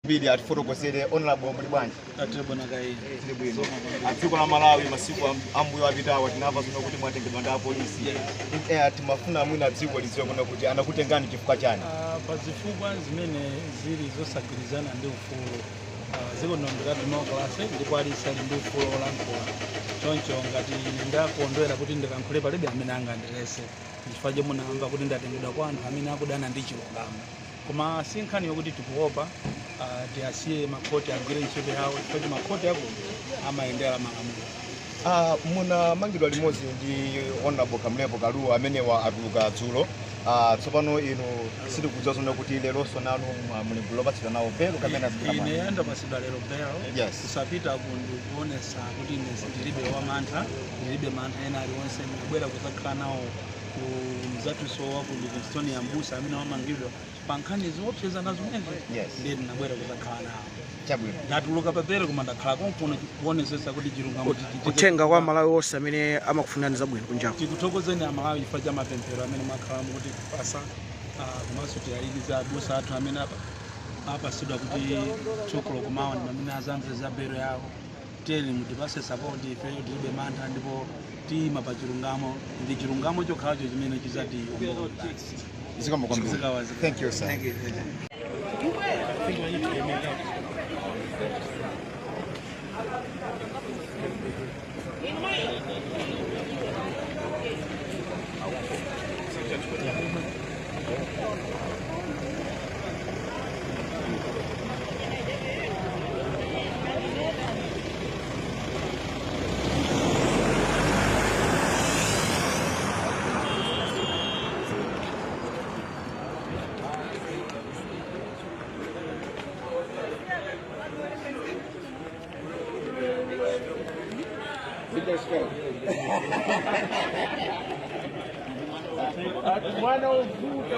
Mbili atifotokozere. Honorable, muli bwanji? Tili bwino kayi. Tili bwino. Dziko la Malawi, masiku ambuyo apitawa tinamva zino kuti mwatengedwa ndi apolisi. Timafuna mwina dziko lidziwe kuno kuti anakutengani chifukwa chani? Pa zifukwa zimene zili zosagwirizana ndi ufulu. Dziko lino ndi la democracy ndipo aliyense ali ndi ufulu wolankhula. Choncho ngati ndakondwera kuti ndikankhule, palibe amene angandilese. Chifukwa chomwe munamva kuti ndatengedwa kwa anthu amene akudana ndi chilungamo, koma si nkhani yokuti tikuopa. Tiyasiye makhoti agwire ntchito yawo, chifukwa makhoti akuno amayendera malamulo. Munamangidwa limodzi ndi Honorable Kamlepo Kalua amenewa atuluka dzulo. Tsopano inu sitikudziwa zono kuti leronso nanu muli gulu lopatsidwa nawo belo kapena zikhala Ine bwanji? ndapasidwa lero belo. Kusapita ndikuonesa kuti ine ndilibe wamantha, ndilibe mantha ena aliwonse. Ndikubwera kuzakhala nawo ku mzathuso wa ku Livingstonia, mbusa amene wamangidwa pa nkhani zoopsezana zimenezo. Ndiye ndinabwera kuzakhala nawo. Chabwino. Ndatuluka pa belo koma ndakhala konkuno kuonesesa kuti chilungamo chichitike. Uthenga kwa Malawi onse amene amakufunirani zabwino kunjaku? Tikuthokozeni Amalawi chifukwa cha mapemphero amene mwakhala mukuti pasa. Komanso tiyayikiza abusa athu amene apasidwa kuti 2 o'clock mawa ndi pamene azamve za belo yawo. Tiyeni mutipase support, ifeyo tilibe mantha ndipo tiyima pa chilungamo, ndi chilungamo chokhalacho chimene chizati. Zikomo kwambiri. Zikawa. Thank you, sir. Thank you. I think we need to get me out. Mwana uvuta.